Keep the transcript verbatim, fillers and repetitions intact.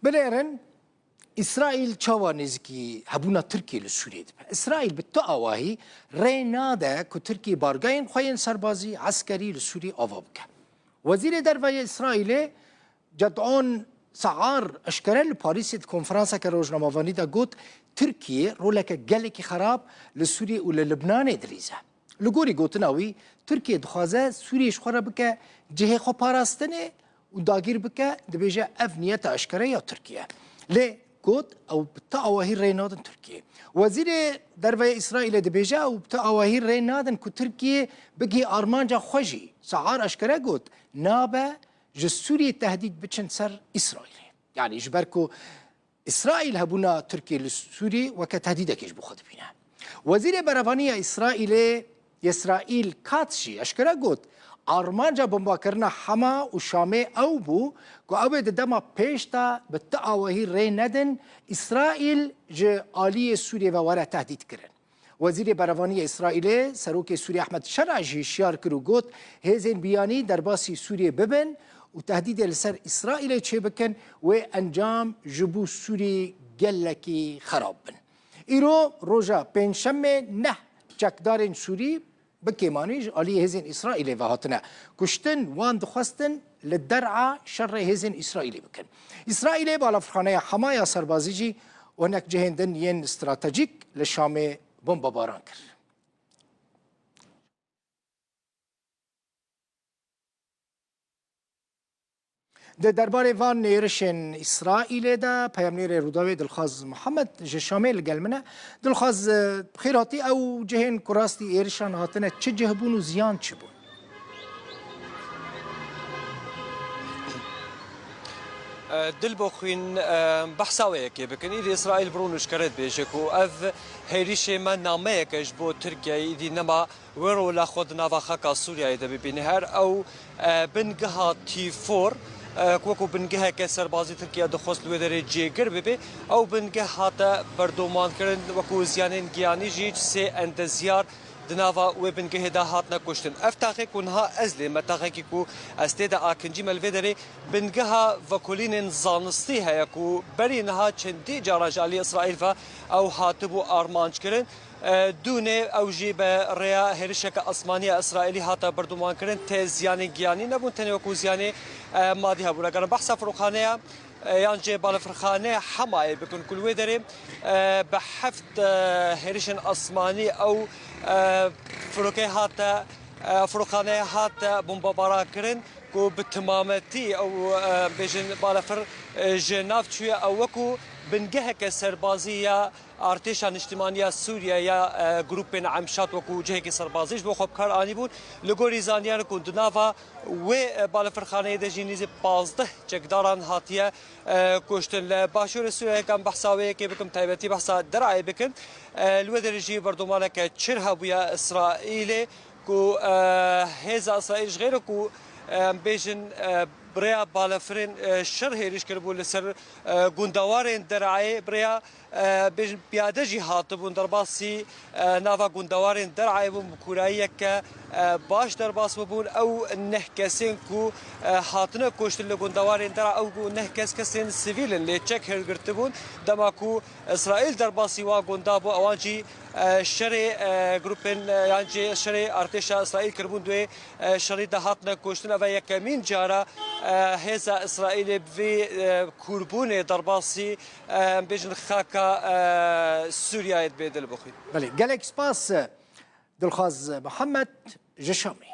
Binêrin, Îsraîl çawa nêzîkî hebûna Tirkiyê li Sûriyê dibe? Îsraîl bi tu awahî rê nade ku Tirkiye bargehên xwe yên serbazî, eskerî li Sûriyê ava bike. Wezîrê Derve yê Îsraîlê Ced'on Saar eşkere li Parîsê di konferanseke rojnamevanî de got, Tirkiye roleke gelekî xerab li Sûriyê û li Libnanê dilîze. Li gorî gotina wî, Tirkiye dixwaze Sûriyê ji xwe re bike cihê xwe parastinê û dagîr bike, dibêje ev niyeta eşkere ya Tirkiye. Lê got, ew bi ti awahî rê nadin Tirkiye. Wezîrê Derve yê Îsraîlê dibêje, ew bi ti awahî rê nadin ku Tirkiye bigihê armanca xwe jî. Saar eşkere got, nabe ji Sûriyê tehdîd biçin ser Îsraîlê. Yanî ji ber ku Îsraîl hebûna Tirkiyê li Sûriyê weke tehdîdekê ji bo xwe dibîne. Wezîrê Berevanî ya Îsraîlê Yisraîl Katz jî eşkere got, armanca bombakirina Hema û Şamê ew bû ku ew ê di dema pêş de bi ti awahî rê nedin Îsraîl ji aliyê Sûriyê ve were tehdîdkirin. Wezîrê Berevanî ya Îsraîlê, Serokê Sûriyê Ehmed Şera jî şiyar kir û got, hêzên biyanî derbasî Sûriyê bibin û tehdîdê li ser Îsraîlê çêbikin, wê encam ji bo Sûrî gelekî xerab bin. Îro roja pêncşemê neh çekdarên Sûrî bi kêmanî ji aliyê hêzên Îsraîlê ve hatine kuştin, wan dixwestin li der'a şerê hêzên Îsraîlê bikin. Îsraîlê balafirxaneya Hema ya serbazî jî û hinek cihên din yên stratejîk li Şamê bombebaran kir. Di derbarê van êrişên Îsraîlê de peyamnêrê Rûdawê Dilxwaz Mihemed ji Şamê li gel min e. Dilxwaz, e, bi xêr hatî. Ew cihên ku rastî êrişan hatine çi cih bûn û ziyan çi bûn? Dilboxwîn, behsa wê yekê bikin. Îdî Îsraîl bi rûnişkere dibêje ku ev hêrişê me nameyeke ji bo Tirkiyeyê, îdî nema wê rola xwe di nava xaka Sûriyeyê de bibîne. Her ew, e, bingeha T four, e, ku wekû bingeheke serbazî Tirkiye dixwest li wê derê cêgir bibe, ew bingeh hate berdomankirin, wekû ziyanên giyanî jî sê endezyar di nava wê bingehê de hatine kuştin. Ev taxê ku niha ez lê me, taxekî ku ez tê de akincî me, li vê derê bingeha vekolînên zanistî heye ku berî niha çendî caran ji alî Îsraîl ve ew hatibû armanckirin. E, dûnê ew jî bi rêya hêrişeke esmanî ya Îsraîlî hate berdomankirin, tê ziyanên giyanî nebûn, tenê wekû ziyanê, e, madî hebûn. Eger em behsa firokxaneya, e, yan jî balafirxaneya Hemayê bikin ku li wê derê, e, bi heft, e, hêrişên esmanî ew, e, firokeyê hate, e, firokxaneyê hate bombebarankirin ku bi timametî ew, e, bêjin balafir, e, ji nav çûye. Ew wekû bingeheke serbazî ya Artêşa Niştimanî ya Sûriye ya, e, grûpên Emşat wekû cihekî serbazî ji bo xwe bi kar anîbûn. Li gorî zaniyan ku di nava wê, e, balafirxaneyê de jî nîzî pazdeh çekdaran hatiye, e, kuştin. Li başûrê Sûriyeyê, ka em behsa wê yekê bikim, taybetî behsa Derayê bikim. E, li wê derê jî berdomaneke çir hebûye Îsraîlê ku, e, hêza Îsraîl ji xêr ku, e, em bêjin, e, bi rêya balafirên, e, şer hêrîş kiribû li ser, e, gundewarên Derayê, bi rêya, e, bêjin piyade jî hatibûn derbasî, e, nava gundewarên Derayê bûn, bi kûrayiyeke, e, baş derbas bûbûn. Ew neh kesên ku, e, hatine kuştin li gundewarên Dera, ew neh kes kesên sivîl in, lê çek hilgirtibûn. Dema ku Îsraîl derbasî wan gunda bû, ewan jî, e, şerê, e, grûpên, e, yan jî şerê artêşa Îsraîl kiribûn, di wê, e, şerî de hatine kuştin. Ev e yekemîn cara, e, hêza Îsraîlê bi vî, e, kûrbûnê derbasî, e, em bêjin xaka, e, Sûriyeyê dibe. Dilbixwîn. Belê, gelek spas, Dilxwaz Mihemed ji Şamê.